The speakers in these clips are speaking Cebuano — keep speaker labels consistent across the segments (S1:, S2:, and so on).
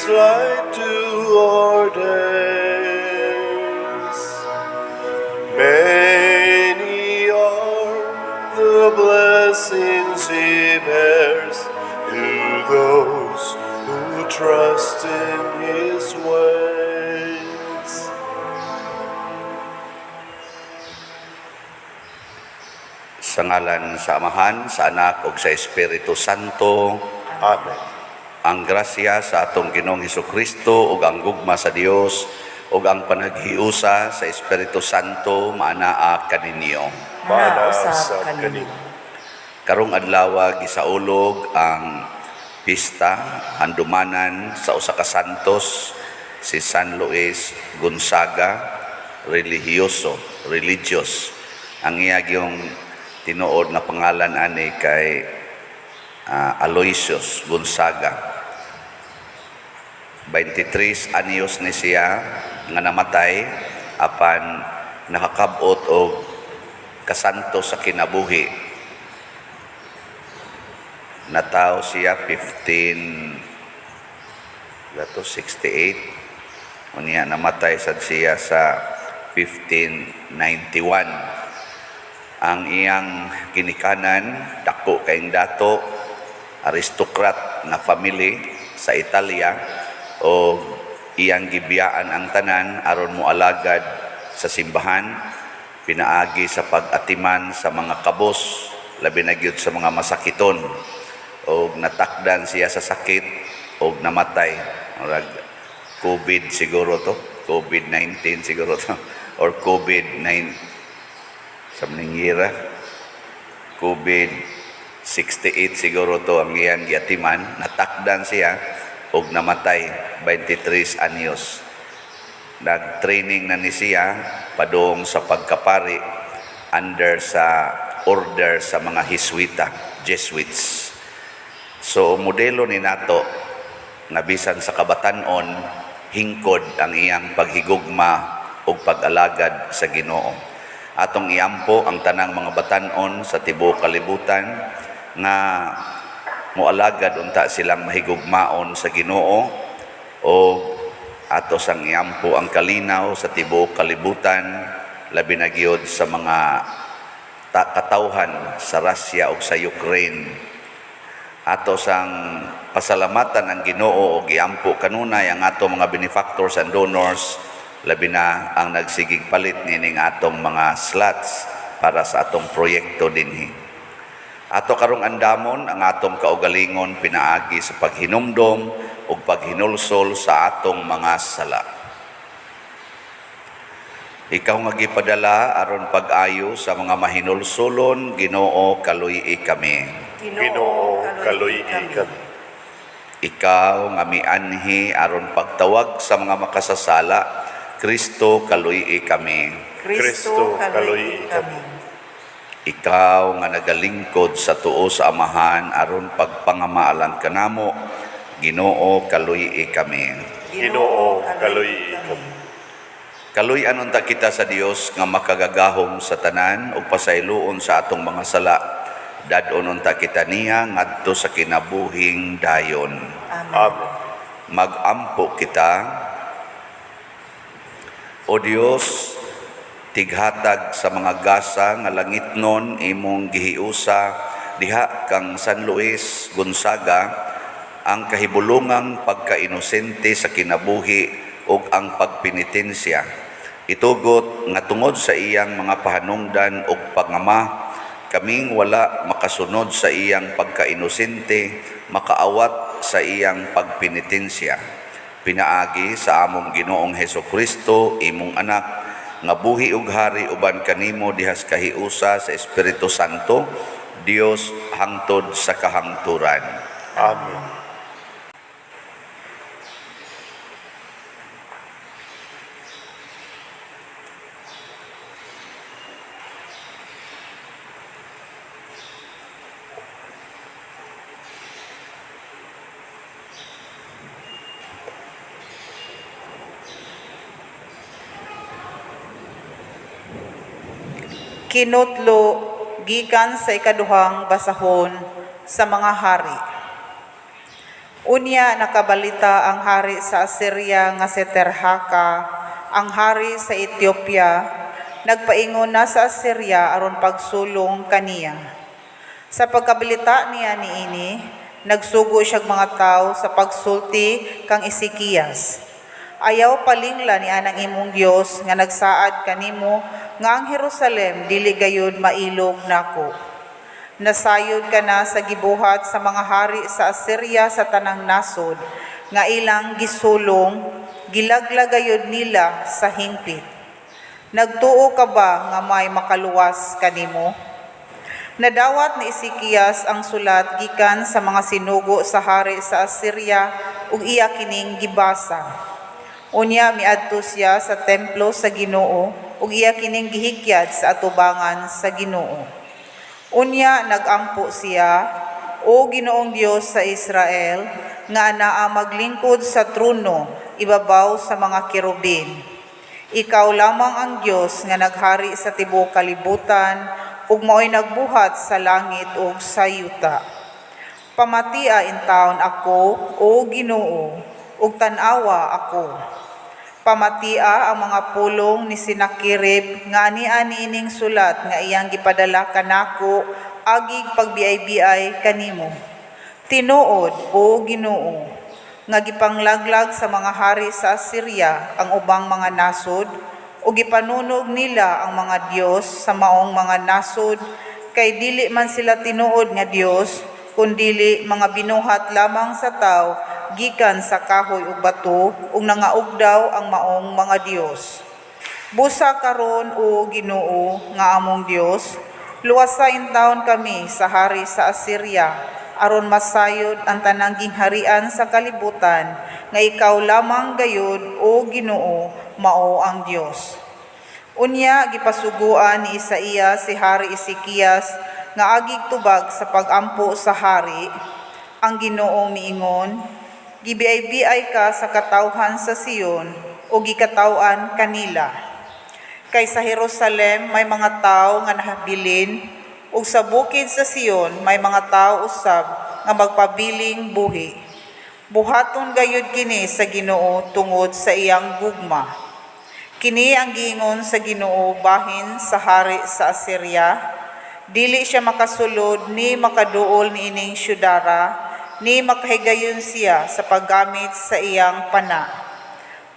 S1: light to our days. Many are the blessings He bears to those who trust in His ways.
S2: Sa ngalan sa Amahan, sa Anak ug sa Espiritu Santo.
S1: Amen.
S2: Ang grasya sa atong Ginoong Hesukristo ug ang gugma sa Dios ug ang panaghiusa sa Espiritu Santo maanaa kaninyo.
S1: Maana
S3: Mausab
S1: usab
S3: kaninyo.
S1: kaninyo.
S2: Karong adlaw gisaulog ang pista handumanan sa usa ka santos, si San Luis Gonzaga, religyoso, religious. Ang iya gyung tinuod nga pangalan ani kay Aloysius Gonzaga. 23 anyos ni siya nga namatay, apan nakakabot og kasanto sa kinabuhi. Natawo siya 15 gato 68, unya namatay sad siya sa 1591. Ang iyang ginikanan, dako kayong dato, aristocrat nga family sa Italia, o iyang gibiyaan ang tanan aron moalagad sa simbahan pinaagi sa pag-atiman sa mga kabos, labi na gyud sa mga masakiton, og natakdan siya sa sakit og namatay. Murag COVID siguro to, COVID-19 siguro to, or COVID-9 sa mangingira, COVID 68 siguro to ang iyang giatiman. Natakdan siya og namatay 23 anyos. Nag-training na ni siya padung sa pagkapari under sa order sa mga Hiswita, Jesuits. So modelo ni nato nga bisan sa kabatan-on, hingkod ang iyang paghigugma ug pag-alagad sa Ginoo. Atong iampo ang tanang mga batan-on sa tibuok kalibutan nga moalagad unta silang mahigugmaon sa Ginoo, o ato sang iampo ang kalinaw sa tibuok kalibutan, labi na gyud sa mga katawhan sa Russia ug sa Ukraine. Ato sang pasalamatan ang Ginoo og iampo kanunay ang ato mga benefactors and donors, labi na ang nagsigig palit nining atong mga slots para sa atong proyekto dinhi. Ato karong andamon ang atong kaugalingon pinaagi sa paghinumdom ug paghinulsol sa atong mga sala. Ikaw nga gipadala aron pag-ayo sa mga mahinulsolon, Ginoo, kaluy-i kami.
S1: Ginoo, kaluy-i kami.
S2: Ikaw nga mianhi aron pagtawag sa mga makasasala, Kristo, kaluy-i kami.
S1: Kristo, kaluy-i kami.
S2: Ikaw nga nagalingkod sa tuo sa Amahan aron pagpangamaalan kanamo, Ginoo, kaluy-i kami.
S1: Ginoo, kaluy-i kami.
S2: Kaluy-an unta kita sa Dios nga makagagahom sa tanan ug pasayloon sa atong mga sala. Dad-on unta kita niya ngadto sa kinabuhing dayon.
S3: Amen.
S1: Amen.
S2: Magampo kita. O Dios, tighatag sa mga gasa nga langitnon, imong gihiusa diha kang San Luis Gonzaga ang kahibulungang pagkainosente sa kinabuhi ug ang pagpenitensya. Itugot nga tungod sa iyang mga pahanungdan ug pangama, kaming wala makasunod sa iyang pagkainosente makaawat sa iyang pagpenitensya. Pinaagi sa among Ginoong Heso Kristo, imong anak, nga buhi ug hari uban kanimo dihas kahiusa sa Espiritu Santo, Dios hangtod sa kahangturan.
S1: Amen.
S3: Kinutlo gikan sa ikaduhang basahon sa mga hari. Unya nakabalita ang hari sa Assyria nga si Tirhaka, ang hari sa Ethiopia, nagpaingon na sa Assyria aron pagsulong kaniya. Sa pagkabilita niya niini, nagsugo siyag mga tawo sa pagsulti kang Ezekias. "Ayaw palingla ni anang imong Dios nga nagsaad kanimo nga ang Jerusalem dili gayud mailog nako. Nasayod ka na sa gibuhat sa mga hari sa Assyria sa tanang nasod nga ilang gisulong, gilaglag gayud nila sa hingpit. Nagtuo ka ba nga may makaluwas kanimo?" Nadawat ni Ezekias ang sulat gikan sa mga sinugo sa hari sa Assyria ug iya kining gibasa. Unya miadto siya sa templo sa Ginoo ug iya kining gihikyad sa atubangan sa Ginoo. Unya nagampo siya, "O Ginoong Dios sa Israel, nga anaa maglingkod sa trono ibabaw sa mga kerubin. Ikaw lamang ang Dios nga naghari sa tibuok kalibutan ug maoy nagbuhat sa langit ug sa yuta. Pamatia intawon ako, O Ginoo, ug tan-awa ako. Pamatia ang mga pulong ni Sennacherib nga ani-ani ining sulat nga iyang gipadala kanako agig pagbiay-biay kanimo. Tinuod, O Ginoo, nga gipanglaglag sa mga hari sa Assyria ang ubang mga nasod ug gipanunog nila ang mga dios sa maong mga nasod, kay dili man sila tinuod nga dios, kundili mga binuhat lamang sa tawo gikan sa kahoy ug bato, ug nangaugdaw ang maong mga dios. Busa karon, O Ginoo nga among Dios, luwasa intawon kami sa hari sa Assyria, aron masayod ang tanang gingharian sa kalibutan nga ikaw lamang gayud, O Ginoo, mao ang Dios." Unya gipasuguan ni Isaías si Hari Ezekias nga agig tubag sa pagampo sa hari, "Ang Ginoo miingon, gibiay-biay ka sa katawhan sa Sion o gikataw-an kanila. Kay sa Jerusalem may mga tawo nga nahabilin, ug sa bukid sa Sion may mga tawo usab nga magpabiling buhi. Buhaton gayud kini sa Ginoo tungod sa iyang gugma. Kini ang giingon sa Ginoo bahin sa hari sa Assyria: Dili siya makasulod ni makaduol niining syudara, ni makahigayon siya sa paggamit sa iyang pana.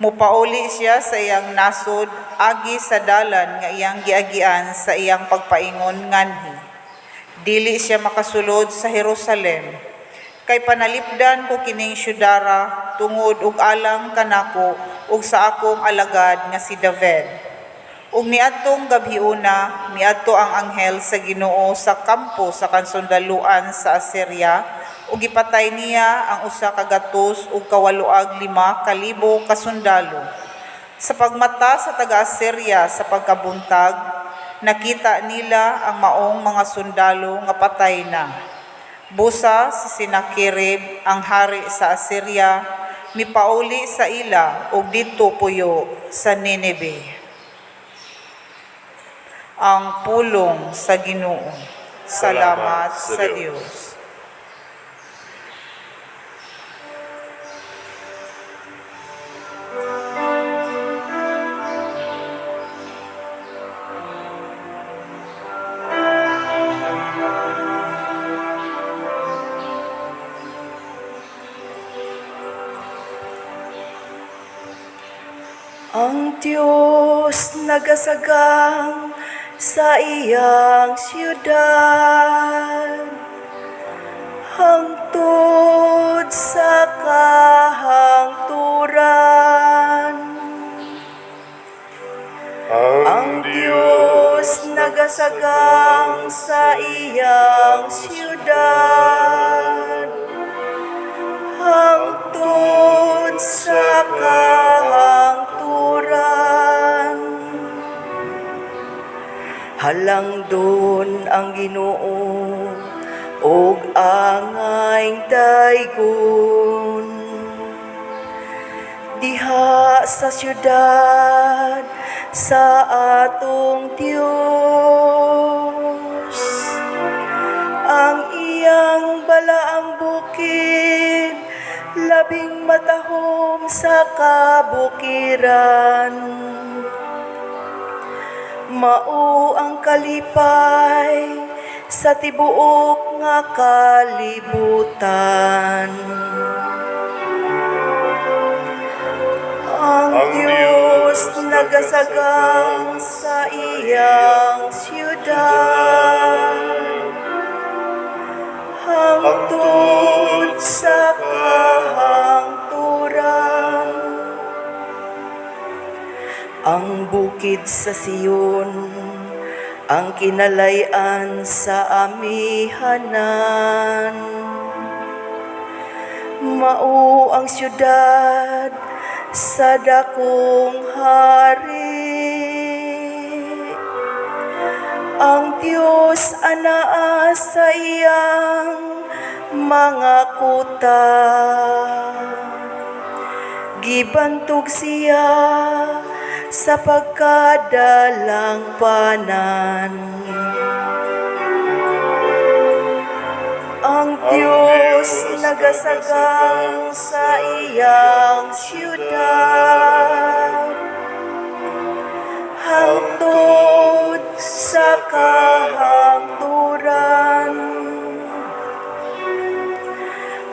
S3: Mupauli siya sa iyang nasod agi sa dalan nga iyang giagian sa iyang pagpaingon nganhi. Dili siya makasulod sa Jerusalem. Kay panalipdan ko kining syudara tungod ug alang kanako ug sa akong alagad nga si David." Ug niadtong gabhiona, miadto ang anghel sa Ginoo sa kampo sa kasundaluan sa Assyria ug gipatay niya ang 185,000 ka sundalo. Sa pagmata sa taga-Assyria sa pagkabuntag, nakita nila ang maong mga sundalo nga patay na. Busa si Sennacherib, ang hari sa Assyria, mipauli sa ila ug didto puyo sa Nineve. Ang pulong sa Ginoo. Salamat sa Dios.
S4: Ang Diyos nagasagang sa iyang siyudad, hangtod sa kahangturan. Ang Diyos nagasagang sa iyang siyudad, hangtod sa kahangturan. Halangdon ang Ginoo ug angayng daygon diha sa siyudad sa atong Dios. Ang iyang balaang bukid Labing matahom sa kabukiran. Mao ang kalipay sa tibuok nga kalibutan. Ang
S1: Ang
S4: Diyos
S1: Diyos
S4: nagasagang sa iyang siyudad. Hangtod sa kahangturan. Ang bukid sa Sion, ang kinalayan sa amihanan. Mao ang siyudad sa dakong hari. Ang Diyos anaa sa iyang mga kuta. Gibantog siya sa pagkadalangpanan. Ang Diyos nagasagang sa iyang siyudad hangtod sa kahangturan.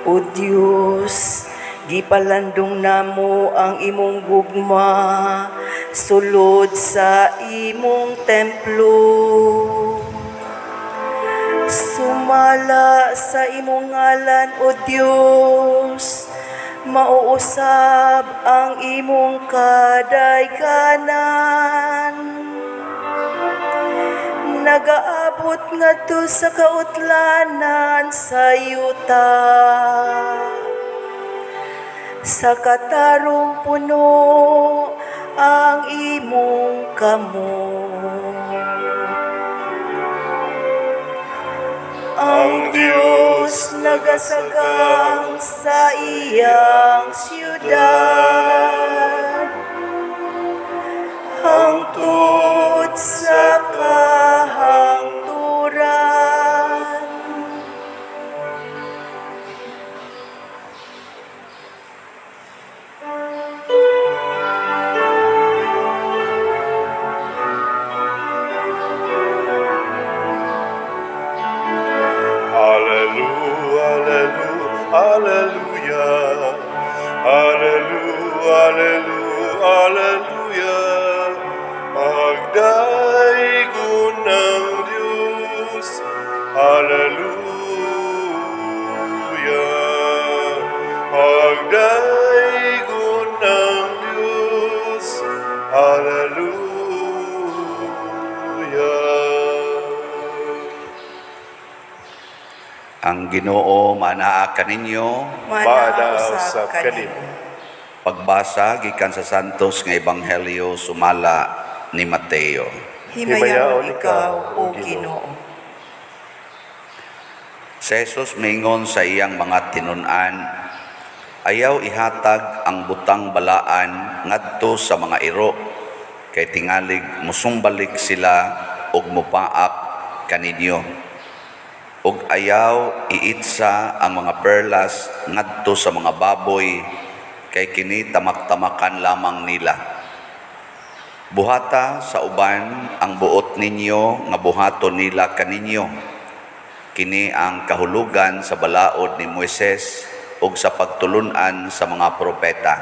S4: O Diyos, gipalandong namo ang imong gugma sulod sa imong templo. Sumala sa imong ngalan, O Diyos, mauusab ang imong kadayganan. Nagaabot ngadto sa kautlanan sa yuta. Sa katarong puno ang imong kamot. Ang Diyos nagasagang sa iyang siyudad hangtod sa kahangturan.
S1: Hallelujah, hallelujah, hallelujah, hallelujah, hallelujah. Pagdaygon ng Diyos, hallelujah. Pagdaygon ng Diyos, hallelujah.
S2: Ang Ginoo manaa kaninyo.
S1: Maanaa usab kanimo.
S2: Pagbasa gikan sa Santos nga Ebanghelyo sumala ni Mateo.
S4: Himayaon ikaw, O Ginoo.
S2: Si Jesus mingon sa iyang mga tinun-an, "Ayaw ihatag ang butang balaan ngadto sa mga iro, kay tingalig musumbalik sila ug mupaak kaninyo. Ug ayaw iitsa ang mga perlas ngadto sa mga baboy, kay kini tamak-tamakan lamang nila. Buhata sa uban ang buot ninyo nga buhaton nila kaninyo. Kini ang kahulugan sa balaod ni Moises ug sa pagtulunan sa mga propeta.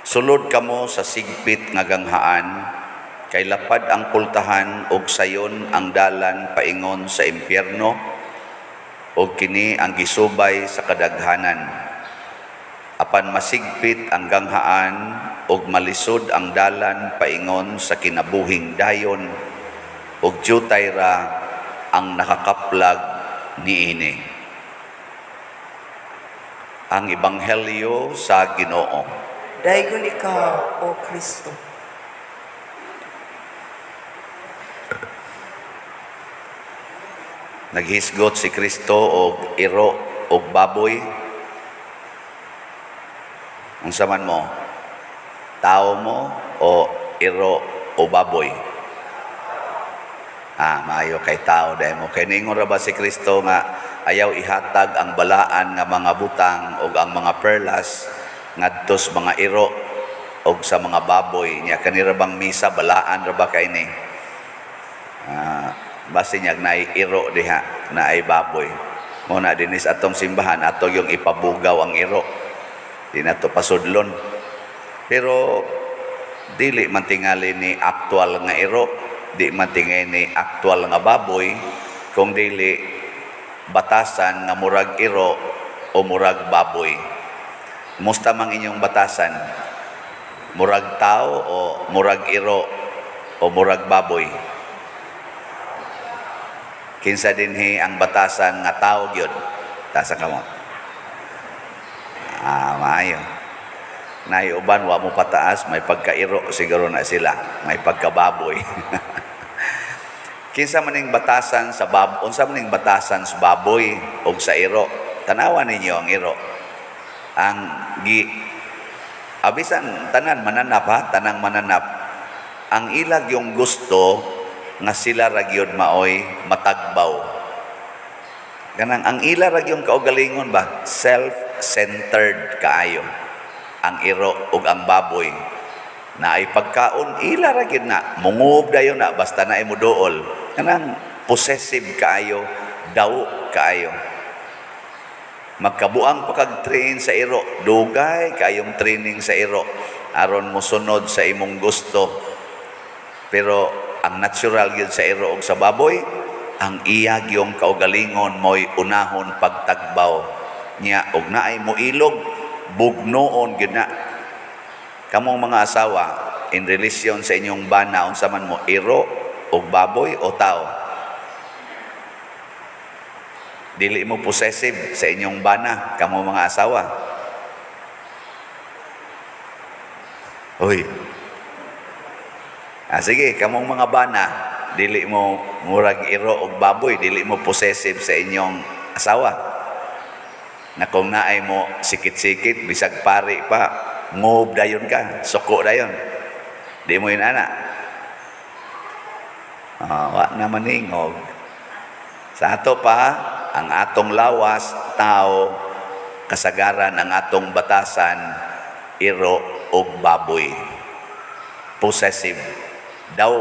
S2: Sulod kamo sa sigpit nga ganghaan, kay lapad ang pultahan ug sayon ang dalan paingon sa impyerno, ug kini ang gisubay sa kadaghanan. Apan masigpit ang ganghaan ug malisod ang dalan paingon sa kinabuhing dayon, ug dyutay ra ang nakakaplag niini." Ang Ebanghelyo sa Ginoo.
S4: Daygon ikaw, O Kristo.
S2: Naghisgot si Kristo og iro og baboy. Unsa man mo? Tao mo o iro o baboy? Ah, maayo kay tao dahil mo. Kay ningon ra ba si Kristo nga Ayaw ihatag ang balaan nga mga butang o ang mga perlas ngadto sa mga iro o sa mga baboy. Nya kanira bang misa, balaan ra ba kay ni? Base niya naay iro diha, naay baboy. Mo na dinis atong simbahan, ato yung ipabugaw ang iro. Di na to pasudlon. Pero dili man tingali ni aktual nga iro, di man tingali ni aktual nga baboy, kung dili batasan nga murag iro o murag baboy. Musta mang inyong batasan? Murag tao o murag iro o murag baboy? Kinsa dinhi ang batasan nga tao gyud? Tasa kamo. Maayo. Nay uban wa mo pataas, may pagkairo siguro na sila, may pagkababoy. Kinsa man ning batasan sa bab unsa man ning batasan sa baboy og sa iro? Tanawa ninyo ang iro. Ang gi abisan tanan mananap ha, tanang mananap. Ang ilag yung gusto nga sila ra gyud maoy matagbaw. Kanang ang ila ra gyud kaugalingon ba, self-centered kaayo. Ang iro ug ang baboy na ay pagkaon, ila ra gyud na mungob dayon na basta na imo duol. Kanang possessive kaayo, daw kaayo. Magkabuang pa kag train sa iro, dugay kayong training sa iro aron mosunod sa imong gusto. Pero ang natural gyud sa iro og sa baboy, ang iya gyung kaugalingon mo'y unahon pagtagbaw niya, og naay mo ilog, bugnoon gyud na. Kamong mga asawa, in relation sa inyong bana, unsa man mo, iro og baboy o tao? Dili mo possessive sa inyong bana, kamo mga asawa? Uy. Sige, kamong mga bana, dili mo murag iro og baboy, dili mo possessive sa inyong asawa? Na kung naay mo sikit-sikit, bisag pari pa, ngob dayon ka, suko dayon. Di mo yun ana. Wa na maningog. Sa ato pa, ang atong lawas, tao, kasagaran ang atong batasan, iro og baboy. Possessive. Daw,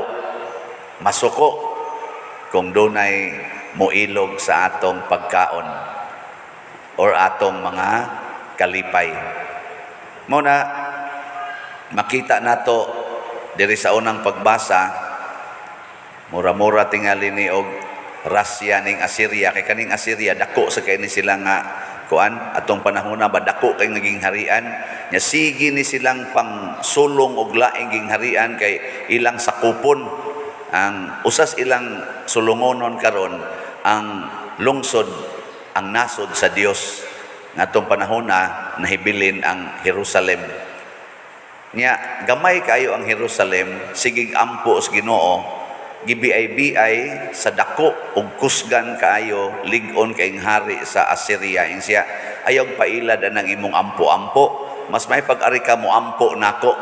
S2: masuko kung dunay moilog sa atong pagkaon or atong mga kalipay. Muna, makita nato diri sa unang pagbasa, mura-mura tingali ni og Russia ning Assyria, kay kaning Assyria dako sa kay ni sila nga kuan atong panahona ba, dako kay naging harian nya. Sige ni silang pang sulong og laing ging harian kay ilang sakupon. Ang usas ilang sulungonon karon ang lungsod, ang nasod sa Dios. Ngatong panahona nahibilin ang Jerusalem. Nya gamay kayo ang Jerusalem, sigig ampo sa Ginoo, gibiay-biay sa dako ug kusgan kaayo, lig-on kayong hari sa Assyria. Ing siya, ayaw pailad anang imong ampo-ampo, mas may pag-ari ka mo ampo nako,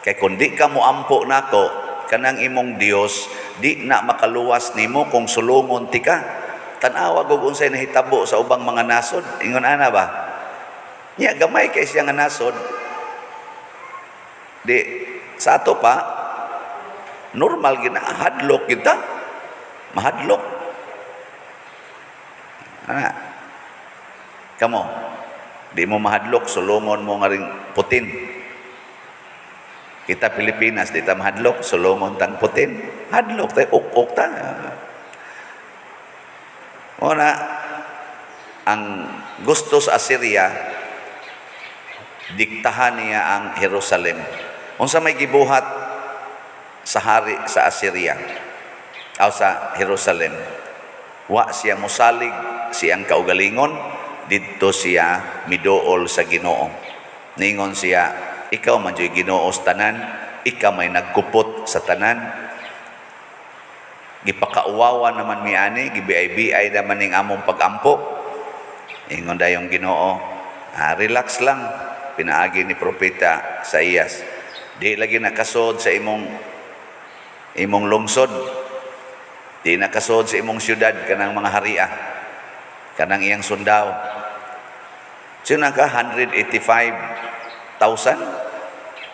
S2: kay kung di ka mo ampo nako, kanang imong Dios di na makaluwas nimo kung sulungon ti ka. Tan-awa og unsay nahitabo sa ubang mga nasod. Ingon ana ba? Nya gamay kay siya nga nasod. Di sa ato pa normal gina hadlok kita, mahadlok ana. Kamo, di mo mahadlok sulungon mo nga ring Putin? Kita Pilipinas, di ta mahadlok sulungon tang Putin. Hadlok tay, uk-uk ta. Una, ang gusto sa Assyria, diktahan niya ang Jerusalem. Unsa may gibuhat sa hari sa Assyria o sa Jerusalem? Wa siya mosalig siyang kaugalingon, didto siya miduol sa Ginoo. Ningon siya, "Ikaw man juy Ginoo sa tanan, ikaw may nagkupot sa tanan. Gipakauwawa naman mi ani, gibiay-biay naman ning among pagampo." Ingon dayong Ginoo, "Relax lang," pinaagi ni propeta Isaías. "Di lagi nakasod sa imong lungsod. Di nakasod sa imong syudad kanang mga haria. Kanang iyang sundao. Sino ka 185,000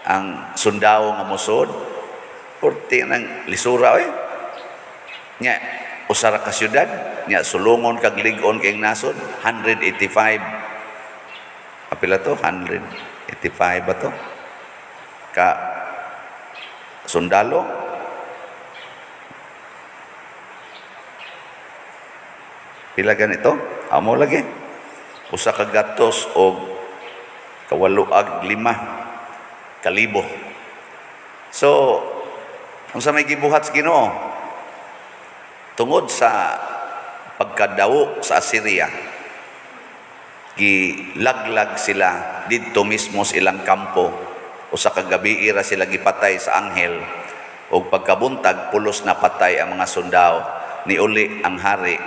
S2: ang sundao nga mosud. Purti nang lisura oy. Nya usa ra ka syudad, nya sulungon kag lig-on kay nasod 185. Apila to? 185 ba to? Ka sundalo. Pila ganito? Amo lagi. Usa ka gatos og 8,500. So, unsa may gibuhat sa Ginoo? Tungod sa pagkadawo sa Assyria, gilaglag sila didto mismo sa ilang kampo. Usa ka gabi ra sila gipatay sa anghel, ug pagkabuntag pulos na patay ang mga sundao. Niuli ang hari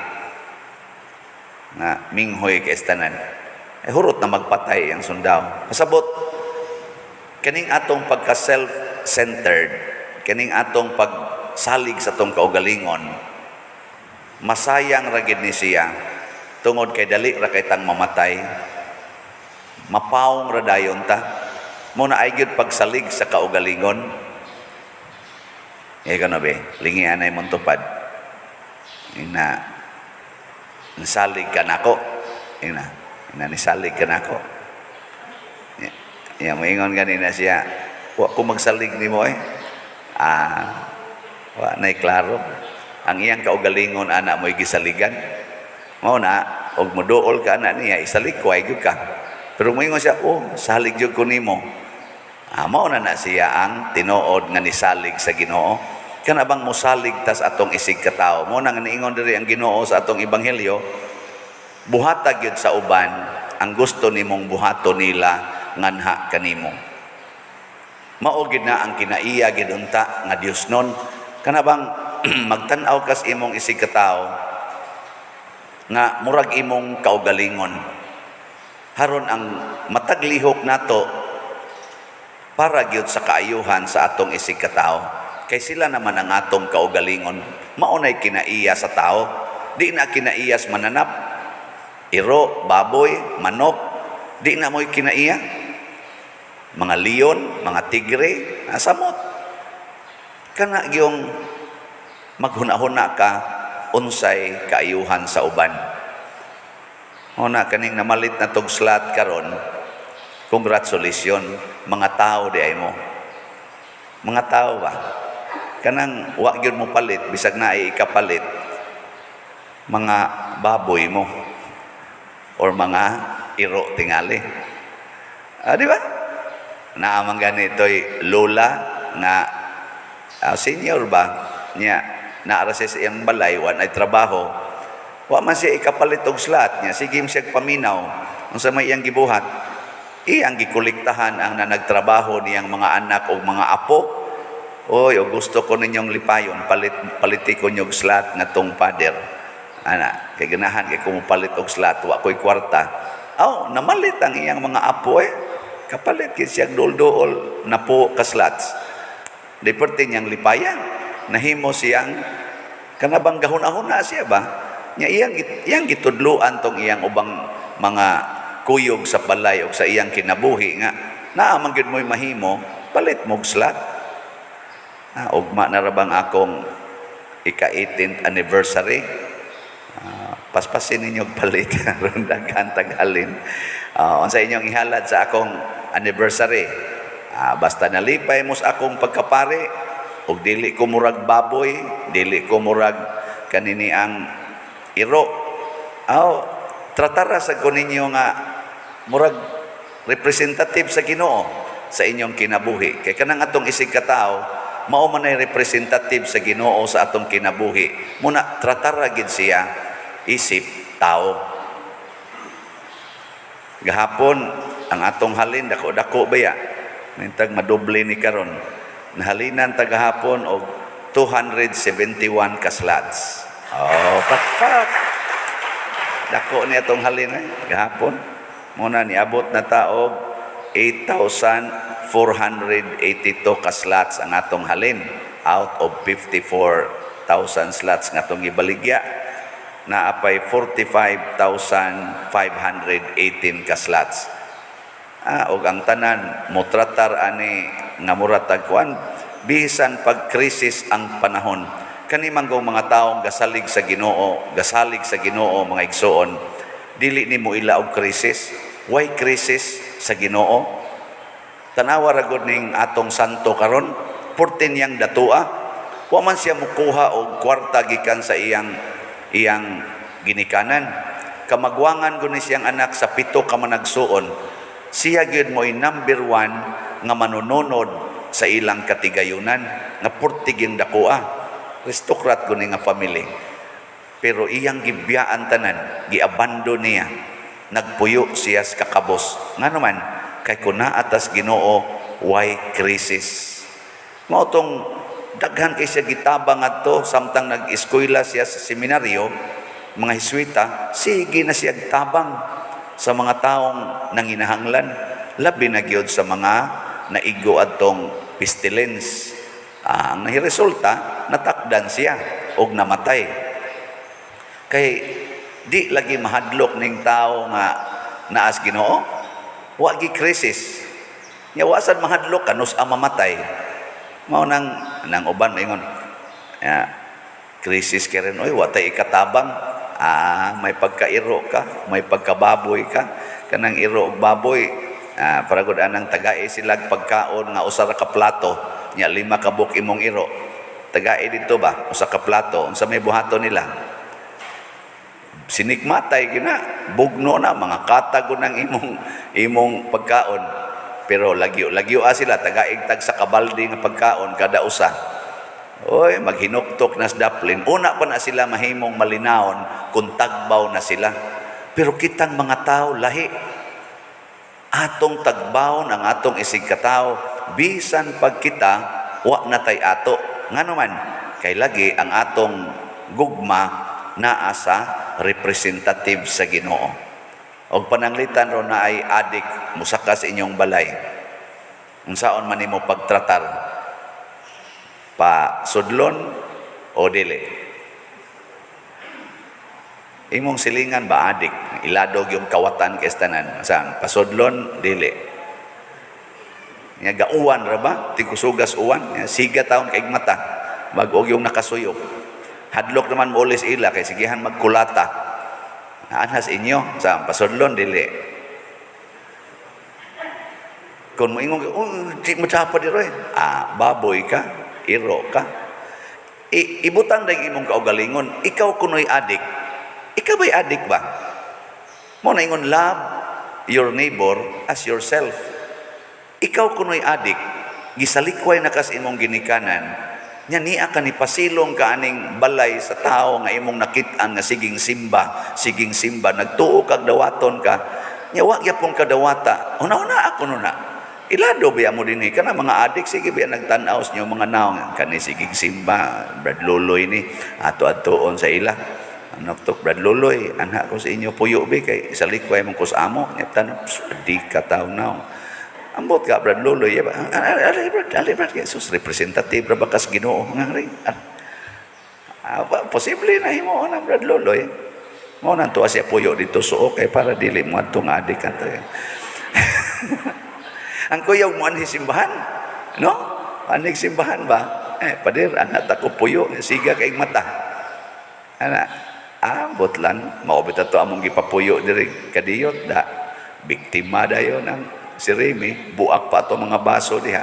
S2: nga minghoy kay tanan. Eh, hurot na magpatay ang sundao. Pasabot kaning atong pagka self-centered, kaning atong pagsalig sa atong kaugalingon, masayang ra gid ni siya tungod kay dali ra kay tang mamatay. Mapawong ra dayon ta. Muna ay gyud pagsalig sa kaugalingon. Eh kano be, lingi anay mong tupad. Ina nisalig ka nako. Ina, ina nisalig ka nako. Ya, moingon ganina siya, wa ko magsalig nimo eh. Wa nay klaro. Ang iyang kaugalingon ana mo'y gisaligan. Mao na og moduol ka ana niya, isalikway gyud ka. Pero moingon siya, "Oh, salig gyud ko nimo." Mao na na siya ang tinuod nga nisalig sa Ginoo. Kana bang mosalig tas atong isig katawo? Mao na nga niingon diri ang Ginoo sa atong ebanghelyo, buhata gyud sa uban ang gusto nimong buhaton nila nganha kanimo. Mao gid na ang kinaiya gid unta nga Dios nun. Kana bang magtan-aw kas imong isig katawo nga murag imong kaugalingon. Haron ang matag lihok nato para gyud sa kaayuhan sa atong isig katawo. Kay sila naman ang atong kaugalingon. Mao nay kinaiya sa tao. Di na kinaiyas mananap. Iro, baboy, manok, di na mo'y kinaiya. Mga leon, mga tigre, samot. Kana gyung maghuna-huna ka unsay kaayuhan sa uban. Una kaning namalit na tog slot karon, congratulations, mga tao di ay mo. Mga tao ba? Kanang wa gyud mo palit bisag naay ikapalit, mga baboy mo or mga iro tingali. Di ba? Naamang ganito'y lola nga senior ba niya naara siya sa iyang balay, wa ay trabaho, wa man siya ikapalit og slot niya, sige siya paminaw. Unsa may iyang gibuhat? Iyang gikolektahan ang nanagtrabaho niyang mga anak o mga apo. "Oy, og gusto ko ninyong lipayon, palit paliti ko ninyong slot nga tong father. Ana, kay ganahan kay ko mopalit og slot, wa ko'y kwarta." Aw, namalit ang iyang mga apo eh. Kapalit kay siya duol-duol na po ka slots. Di perti niyang lipaya. Nahimo siyang kanabang gahuna-huna siya ba? Nya iyang iyang gitudloan tong iyang ubang mga kuyog sa balay og sa iyang kinabuhi nga naa man gyud mo'y mahimo, palit mo'g slot. Ugma na ra bang akong ika-18th anniversary? Paspasin ninyo og palit aron daghan taghalin. Unsa inyong ihalad sa akong anniversary? Basta nalipay mo sa akong pagkapari ug dili ko murag baboy, dili ko murag kanini ang iro. Aw, tratara sa ko ninyo nga murag representative sa Ginoo sa inyong kinabuhi. Kay kanang atong isig katawo, mao man ay representative sa Ginoo sa atong kinabuhi. Muna tratara gid siya isip tao. Gahapon ang atong halin dako-dako baya. Mintag madoble ni karon. Nahalinan ta gahapon og 271 ka slots. Oh, pakpak. Dako ni atong halin eh, gahapon. Muna niabot na ta og 8,482 ka slots ang atong halin out of 54,000 slots nga atong gibaligya. Naa pay 45,518 ka slots. Og ang tanan motratar ani nga mura tag kuan, bisan pag krisis ang panahon. Kani man mga taong gasalig sa Ginoo, gasalig sa Ginoo, mga igsoon, dili nimo ila og krisis. Why krisis sa Ginoo? Tanawa ra gud ning atong santo karon, purte niyang datua. Wa man siya mukuha og kwarta gikan sa iyang iyang ginikanan. Kamagwangan gud ni siyang anak sa pito ka managsuon. Siya gyud mo'y number one nga manununod sa ilang katigayunan nga purte gyud dakoa. Aristocrat gud ni nga family. Pero iyang gibiyaan tanan, giabando niya. Nagpuyo siya sa kakabos. Ngano man? Kay kun naa tas Ginoo, why crisis? Mao tong daghan kay siya gitabang adto samtang nag-eskwela siya sa seminaryo, mga Heswita, sige na siya tabang sa mga taong nanginahanglan, labi na gyud sa mga naigo adtong pestilence. Ang nahiresulta, natakdan siya og namatay. Kay di lagi mahadlok ning tao nga naas Ginoo, wa gi krisis. Nya wa sad mahadlok kanus ang mamatay. Mao nang nang uban maingon, ya, krisis kay rin, oy, wa tay ikatabang. May pagkairo ka, may pagkababoy ka. Kanang iro og baboy, para gud anang tagae sila pagkaon nga usa ra ka plato, nya lima ka buok imong iro. Tagae dito ba, usa ka plato, unsa may buhaton nila? Sinikmatay gina, bugno na mga katago ng imong imong pagkaon. Pero lagyo lagyo sila tagaig tag sa kabalde nga pagkaon kada usa. Oy, maghinuktok na sa daplin. Una pa na sila mahimong malinawon kung tagbaw na sila. Pero kitang mga tao lahi. Atong tagbawon ang atong isig katao bisan pag kita wa na tay ato. Ngano man? Kay lagi ang atong gugma naa sa representative sa Ginoo. Og pananglitan ron na ay adik musaka sa inyong balay. Unsaon man nimo pagtratar? Pa sudlon o dili? Imong silingan ba, adik, iladog yung kawatan kay tanan. Saan? Pasudlon dili? Nya gauwan ra ba? Tikusugas uwan. Nya siga taon kay mata. Bag-og yung nakasuyop. Hadlok naman mo ulis ila kay sigihan magkulata. Anhas inyo sa pasudlon dili? Kung moingon, "Oh, di mo dapat diro eh." Baboy ka, iro ka. Ibutang dahil imong kaugalingon, ikaw kuno'y adik. Ikaw ba'y adik ba? Mo na ingon, "Love your neighbor as yourself." Ikaw kuno'y adik, gisalikway na kas imong ginikanan, nya niya ka ni pasilong ka aning balay sa tao nga imong nakit-an nga siging simba, siging simba, nagtuo kag dawaton ka, nya wa gyapon ka dawata, una-una ako nuna. Ilado biya mo dinhi kana mga adik, sige biya nagtan-aw sa inyo mga naong kani siging simba, Brad Luloy ni ato adtuon sa ila. Ano to, Brad Luloy, anha ko sa inyo puyo bi kay salikway mong kus amo nya tanom di ka taw naong. Ambot ka, Brad Luloy, ya ba? Ali, Brad, ali, Brad, Jesus, representative ra ba kas Ginoo nga rin. Posible na himo na Brad Luloy. Mao nang tuwa siya puyo dito so okay para dili mo adtong adik ka to. Ang kuyaw mo anhi simbahan, no? Anig simbahan ba? Eh, pader, anak ako puyo, siga kay mata. Ana, ambot lang, maubit ato among gipapuyo diri kadiyot da. Biktima dayon ang si Remy, buak pa ato mga baso diha.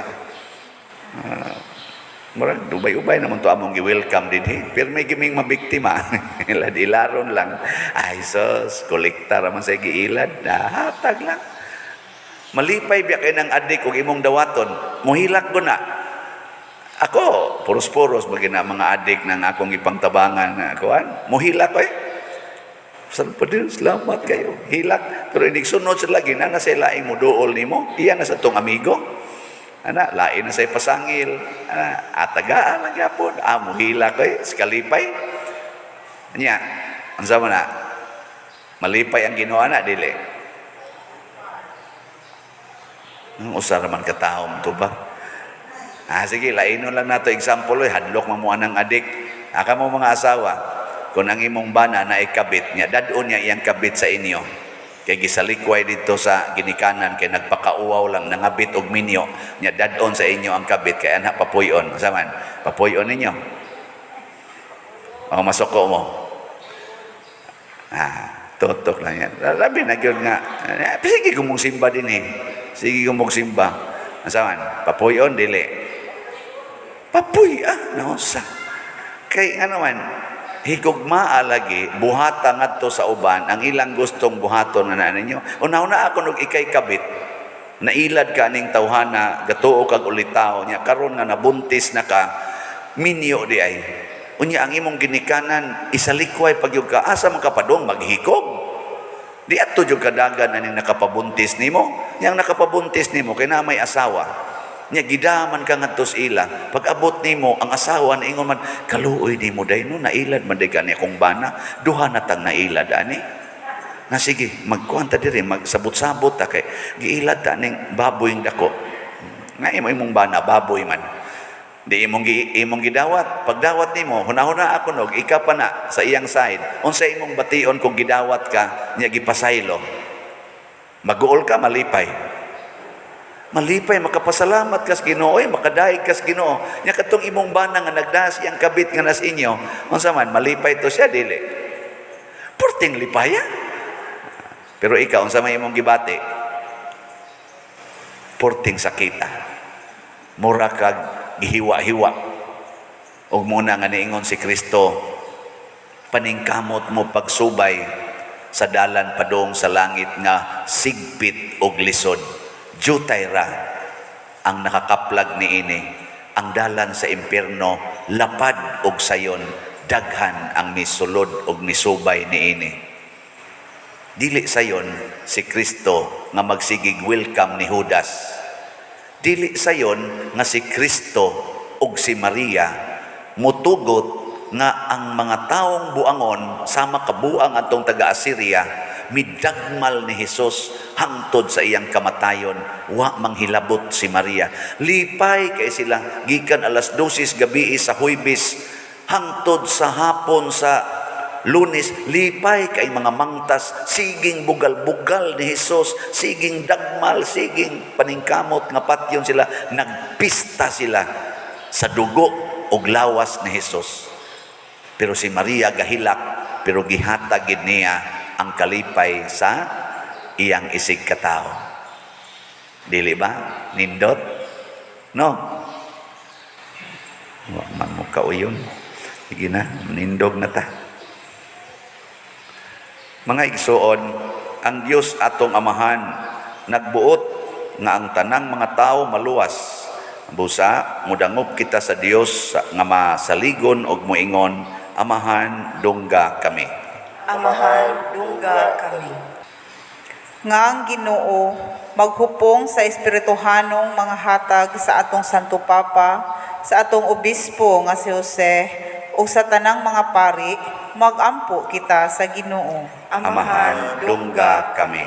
S2: Murag ubay-ubay naman to among gi-welcome dinhi. Pero may giming mabiktima. Ilad ilaron lang. Ay sus, kolekta raman sa giilad. Hatag lang. Malipay biya kay ng adik og imong dawaton. Muhilak ko na. Ako, puros-puros bagina mga adik ng akong ipangtabangan na kuan. Muhilak ko eh. Sa pa din, salamat kayo. Hilak. Pero inig sunod sa lagi na nasa laing mo duol nimo. Iya na sa tong amigo. Ana, lain na sa pasangil. Ana, atagaan lang gyapon. Muhilak ko eh. Skalipay. Nya, unsa man na? Malipay ang Ginoo na dili? Ang usa raman ka tawo to ba? Sige, lainon lang nato example oy, hadlok man mo anang adik. Aka mo mga asawa. Kung ang imong bana na ikabit niya, dad-on niya iyang kabit sa inyo. Kay gisalikway dito sa ginikanan kay nagpakauwaw lang, nangabit og minyo niya, dad-on sa inyo ang kabit kay anak papuy-on. Unsa man? Papuy-on ninyo. O masuko mo. Ah, tutok lang yan. Labi na gyud nga. Eh, sige kung mong simba din eh. Sige kung mong simba. Unsa man? Papuy-on dili. Papuy ah, naunsa. Kay ano man, higugmaa lagi, buhata ngadto sa uban, ang ilang gustong buhaton nga na ninyo. Una-una ako nog ikay kabit, nailad ka ning tawhana, gatuo kag ulitaw niya, karon nga nabuntis na ka, minyo di ay. Unya ang imong ginikanan, isalikway pag ka, asa man ka padong, maghikog. Di adto jud kadagan aning nakapabuntis nimo. Yang nakapabuntis nimo kay na may asawa. Nya gidaman ka ngadto sa ila. Pag abot nimo ang asawa na ingon man, "Kaluoy nimo day no, nailad man day kani akong bana, duha na tang nailad ani." Na sige, magkuan ta diri, magsabot-sabot ta kay giilad ta ning baboy dako. Nga imo imong bana baboy man. Di imong gidawat. Pagdawat nimo, hunahuna ako nog ika pa na sa iyang side. Unsa imong bation kung gidawat ka niya gipasaylo? Maguol ka, malipay. Malipay, makapasalamat kas Ginoo, oy, makadaig kas Ginoo. Nya katong imong bana nga nagdas iyang kabit nga nas inyo, unsa man, malipay to siya dili? Purting lipaya. Pero ikaw, unsa may imong gibati? Purting sakita. Mura kag gihiwa-hiwa. Ug muna nga niingon si Kristo, "Paningkamot mo pagsubay sa dalan padung sa langit nga sigpit og lisod. Jutay ra ang nakakaplag niini. Ang dalan sa impierno lapad og sayon, daghan ang misulod og misubay niini." Dili sayon si Kristo nga magsigig welcome ni Judas. Dili sayon nga si Kristo ug si Maria mutugot nga ang mga taong buangon sama kabuang atong taga Assyria midagmal ni Hesus hangtod sa iyang kamatayon, wa manghilabot si Maria. Lipay kay sila gikan alas 12 gabi sa Huybes hangtod sa hapon sa Lunes, lipay kay mga mangtas, siging bugal-bugal ni Hesus, siging dagmal, siging paningkamot nga patyon sila, nagpista sila sa dugo ug lawas ni Hesus. Pero si Maria gahilak, pero gihatag gid niya ang kalipay sa iyang isig katao. Dili ba? Nindot? No? Wa man mo kauyon. Sige na, nindog na ta. Mga igsuon, ang Dios atong Amahan nagbuot nga ang tanang mga tao maluwas. Busa, mudangop kita sa Dios nga masaligon og moingon, "Amahan, dungga kami."
S4: Amahan, dungga kami.
S3: Nga ang Ginoo maghupong sa espirituhanong mga hatag sa atong Santo Papa, sa atong obispo nga si Jose, ug sa tanang mga pari, magampo kita sa Ginoo.
S2: Amahan, dungga kami.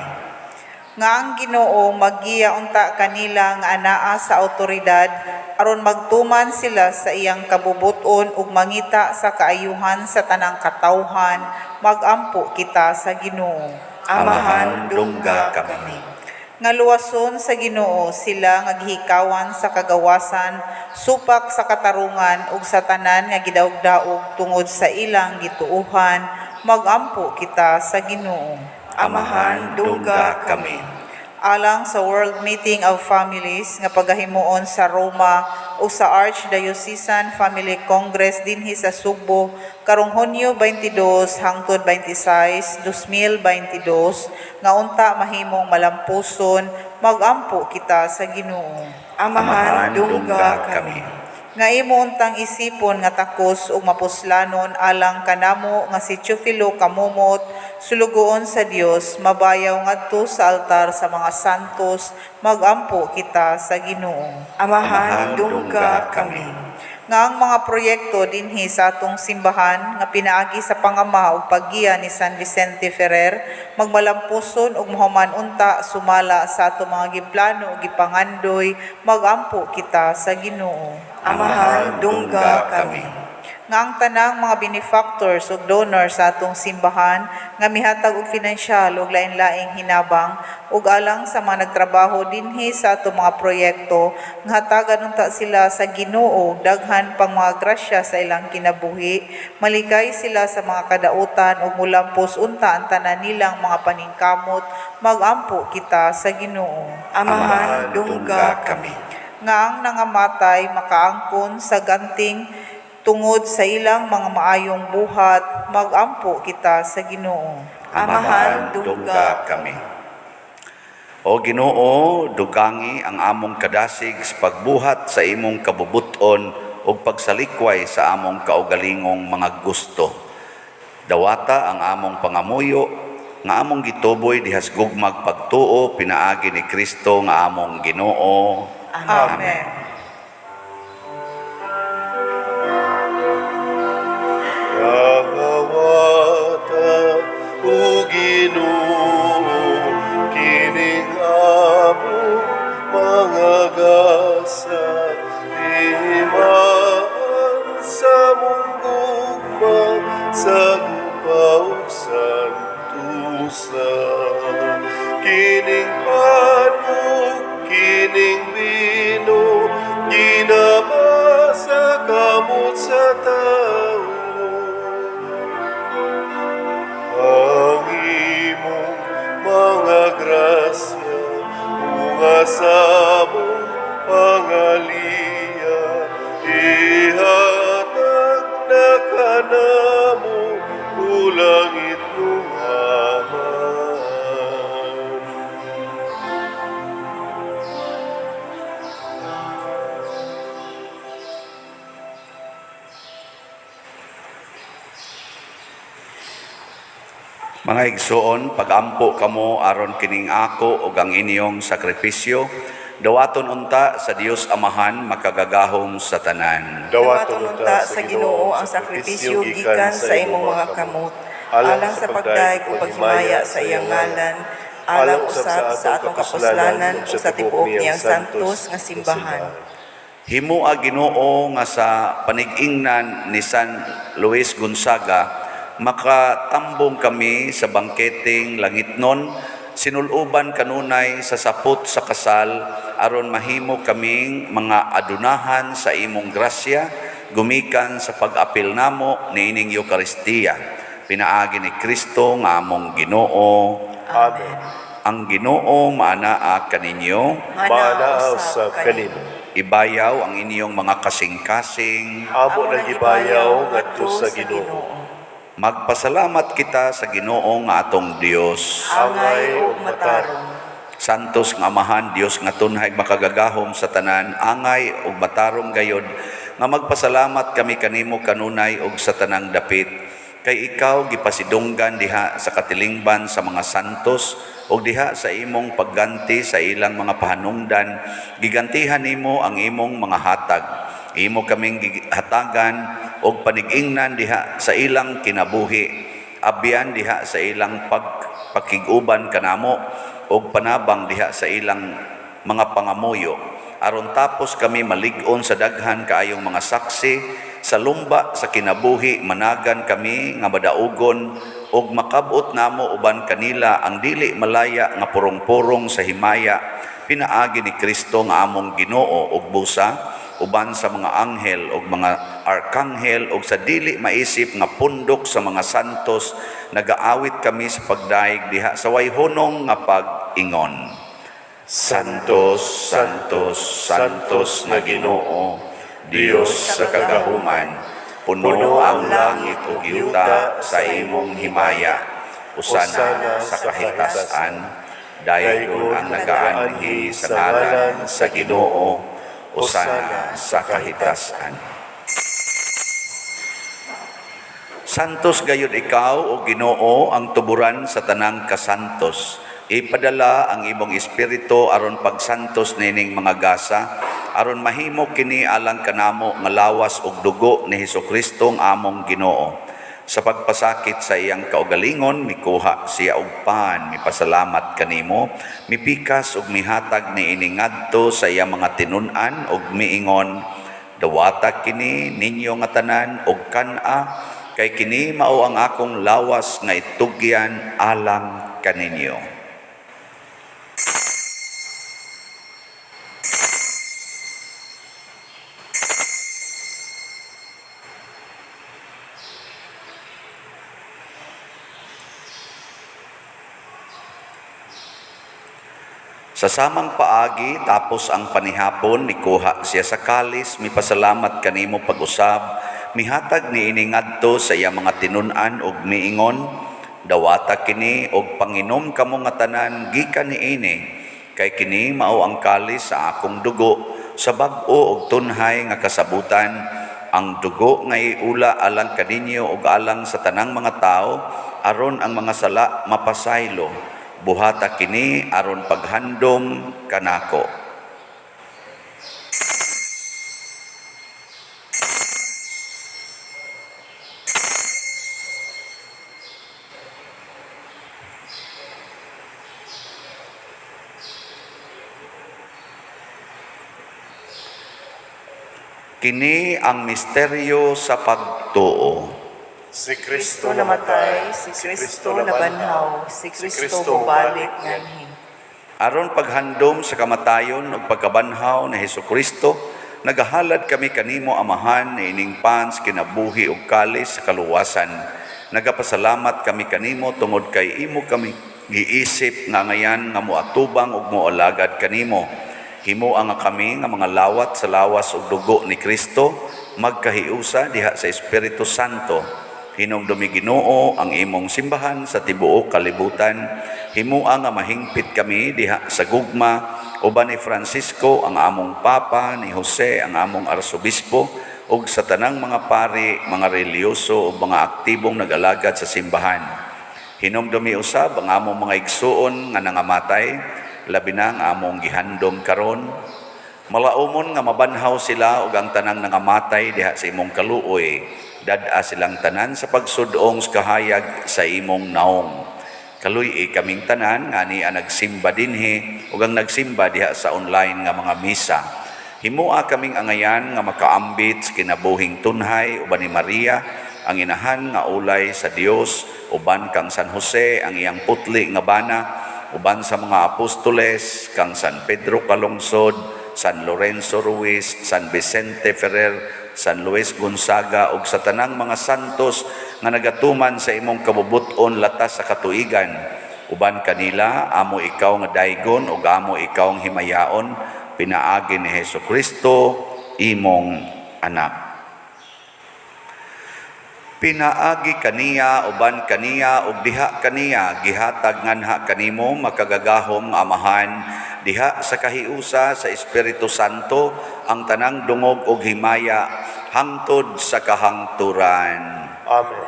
S3: Nga ang Ginoo maggiya unta kanila nga anaa sa awtoridad aron magtuman sila sa iyang kabubuton ug mangita sa kaayuhan sa tanang katawhan, magampo kita sa Ginoo.
S4: Amahan,
S2: Amahan,
S4: dungga
S2: kami.
S4: kami.
S3: Nga luwason sa Ginoo sila nga gihikawan sa kagawasan supak sa katarungan ug sa tanan nga gidaog-daog tungod sa ilang gituohan, magampo kita sa Ginoo.
S4: Amahan, dungga kami.
S3: Alang sa World Meeting of Families nga pagahimuon sa Roma o sa Archdiocesan Family Congress dinhi sa Sugbo karong Hunyo 22 hangtod 26, 2022, nga unta mahimong malampuson, magampo kita sa Ginoo.
S4: Amahan, dungga kami.
S3: Nga imo untang isipon nga takos ug mapuslanon alang kanamo nga si Teofilo Camomot, sulugoon sa Dios, mabayaw ngadto sa altar sa mga santos, magampo kita sa Ginoo.
S4: Amahan, dungga kami.
S3: Nga ang mga proyekto dinhi sa atong simbahan nga pinaagi sa pangama ug paggiya ni San Vicente Ferrer magmalampuson ug mohuman unta sumala sa atong mga giplano ug gipangandoy, magampo kita sa Ginoo.
S4: Amahan, dungga kami.
S3: Nga ang tanang mga benefactors ug donors sa atong simbahan nga mihatag og finansyal ug lain-laing hinabang ug alang sa mga nagtrabaho dinhi sa atong mga proyekto, nga hatagan unta sila sa Ginoo daghan pang mga grasya sa ilang kinabuhi, malikay sila sa mga kadautan ug mulampos unta ang tanan nilang mga paningkamot. Magampo kita sa Ginoo.
S4: Amahan, dungga kami.
S3: Nga ang nangamatay makaangkon sa ganting tungod sa ilang mga maayong buhat, magampo kita sa Ginoo.
S2: Amahan, dungga kami. O Ginoo, dugangi ang among kadasig sa pagbuhat sa imong kabubuton ug pagsalikway sa among kaugalingong mga gusto. Dawata ang among pangamuyo nga among gituboy dihas gugmag pagtuo pinaagi ni Kristo nga among Ginoo.
S3: Amen.
S1: Kangawata o Ginoo, kining among mga gasa, imaan sa mong gugma, sa gupa ug santusa. Kining pan ug kining bino, ginama sa kamot sa tao. Ang imong mga grasya, unga sa among pangaliya, ihatag na kanamo, o langit mong Amahan.
S2: Mga igsoon, pagampo kamo aron kining ako ug ang inyong sakripisyo, dawaton unta sa Dios Amahan makagagahom sa tanan.
S4: Dawaton unta sa Ginoo ang sakripisyo gikan sa imong mga kamot, alang sa pagdaig ug paghimaya sa iyang ngalan, alang usab sa atong kapuslanan ug sa tibuok niyang santos nga simbahan.
S2: Himoa, Ginoo, nga sa panig-ingnan ni San Luis Gonzaga makatambong kami sa bangketeng langitnon sinuluban kanunay sa sapot sa kasal, aron mahimo kaming mga adunahan sa imong grasya gumikan sa pag-apil namo niining Eukaristiya, pinaagi ni Kristo nga among Ginoo.
S1: Amen.
S2: Ang Ginoo maanaa kaninyo.
S1: Maanaa usab kanimo.
S2: Ibayaw ang inyong mga kasing-kasing.
S1: Amo nang gibayaw ngadto sa Ginoo.
S2: Magpasalamat kita sa Ginoo nga atong Dios.
S4: Angay ug matarong.
S2: Santos nga Amahan, Dios nga tunhay makagagahom sa tanan, angay ug matarong gayod nga magpasalamat kami kanimo kanunay ug sa tanang dapit. Kay ikaw gipasidunggan diha sa katilingban sa mga santos ug diha sa imong pagganti sa ilang mga pahanungdan, gigantihan nimo ang imong mga hatag. Imo kaming gihatagan og panig-ingnan diha sa ilang kinabuhi, abyan diha sa ilang pagpakig-uban kanamo og panabang diha sa ilang mga pangamuyo, aron tapos kami malig-on sa daghan kaayong mga saksi sa lumba sa kinabuhi, managan kami nga madaugon og makab-ot namo uban kanila ang dili malaya nga purong-purong sa himaya, pinaagi ni Kristo nga among Ginoo. Ug busa uban sa mga anghel ug mga arkanghel ug sa dili maisip nga pundok sa mga santos, nagaawit kami sa pagdayeg diha sa way hunong nga pag-ingon. Santos, Santos, Santos na Ginoo, Dios sa kagahuman, puno ang langit ug yuta sa imong himaya. Usana sa kahitasan, daygon ang nagaanhi sa ngalan sa Ginoo, usana sa kahitasan. Santos gayud ikaw, o Ginoo, ang tuburan sa tanang kasantos. Ipadala ang imong espiritu aron pagsantos nining mga gasa, aron mahimo kini alang kanamo nga lawas ug dugo ni Hesukristo ang among Ginoo. Sa pagpasakit sa iyang kaugalingon, mikuha siya og pan, mipasalamat kanimo, mipikas ug mihatag niini ngadto sa iyang mga tinun-an ug miingon: Dawata kini ninyo nga tanan og kan-a, kay kini mao ang akong lawas nga itugyan alang kaninyo. Sa samang paagi, tapos ang panihapon, nikuha siya sa kalis, mipasalamat kanimo pag-usab, mihatag niini ngadto sa iyang mga tinun-an ug miingon, dawata kini og panginom kamo nga tanan gikan niini, kay kini mao ang kalis sa akong dugo, sa bag-o og tunhay nga kasabutan, ang dugo nga iula alang kaninyo ug alang sa tanang mga tawo, aron ang mga sala mapasaylo. Buhata kini aron paghandom kanako. Kini ang misteryo sa pagtuo.
S1: Si
S4: Kristo namatay, si Kristo nabanhaw, si Kristo mobalik nganhi.
S2: Aron paghandom sa kamatayon ug pagkabanhaw ni Hesukristo, nagahalad kami kanimo, Amahan, niining pans kinabuhi ug kalis sa kaluwasan. Nagapasalamat kami kanimo tungod kay imo kami giisip nga ngayan nga moatubang ug moalagad kanimo. Himoa nga kami nga mga lawat sa lawas ug dugo ni Kristo magkahiusa diha sa Espiritu Santo. Hinumdumi, Ginoo, ang imong simbahan sa tibuok kalibutan. Himoa nga mahingpit kami diha sa gugma uban ni Francisco ang among Papa, ni Jose ang among Arsobispo, ug sa tanang mga pari, mga relihiyoso ug mga aktibong nag-alagad sa simbahan. Hinumdumi usab ang among mga igsuon nga nangamatay, labi na ang among gihandom karon. Malaumon nga mabanhaw sila ug ang tanang nangamatay diha sa imong kaluoy. Dad-a silang tanan sa pagsudong sa kahayag sa imong naong. Kaluy-i kaming tanan nga ania nagsimba dinhi ug ang nagsimba diha sa online nga mga misa. Himoa kaming angayan nga makaambit sa kinabuhing tunhay uban ni Maria, ang inahan nga ulay sa Dios, uban kang San Jose, ang iyang putli nga bana, uban sa mga apostoles, kang San Pedro Calungsod, San Lorenzo Ruiz, San Vicente Ferrer, San Luis Gonzaga ug sa tanang mga santos nga nagatuman sa imong kabubut-on latas sa katuigan. Uban kanila, amo ikaw nga daygon ug amo ikaw ang himayaon pinaagi ni Hesus Kristo, imong anak. Pinaagi kaniya, uban kaniya ug diha kaniya, gihatag nganha kanimo, makagagahom nga Amahan, diha sa kahiusa sa Espiritu Santo, ang tanang dungog ug himaya hangtod sa kahangturan.
S1: Amen.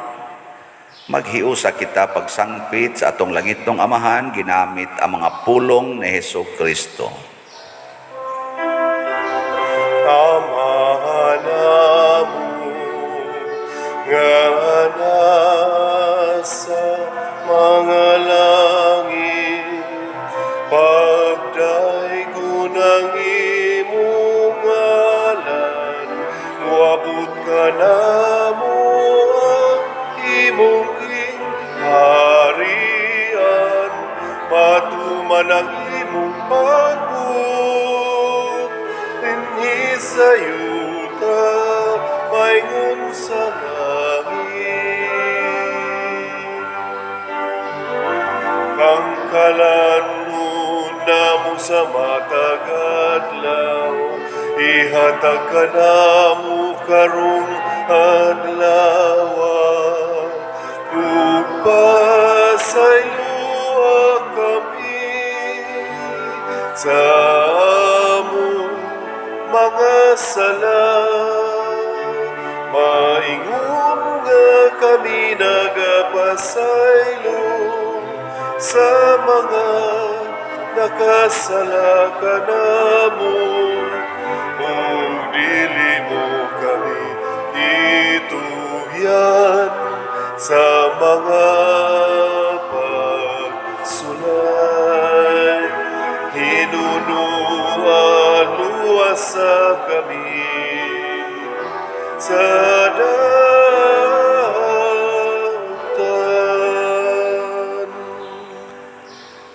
S2: Maghiusa kita pagsangpit sa atong langitnong Amahan ginamit ang mga pulong ni Hesus Kristo.
S1: Ama namo nga nasa mga langit, pagdaygon ang imong ngalan, moabot kanamo ang imong gingharian, matuman ang imong pagbuot dinhi sa yuta maingon sa langit. Kangkalan namo sa matag adlaw, ihatag kanamo karong adlaw, ug pasayloa kami sa among mga sala, maingon nga kami nagapasaylo sa mga nakasala kanamo, ug dili mo kami itugyan sa mga pagsulay. Hinunua, luwasa kami. sa daotan.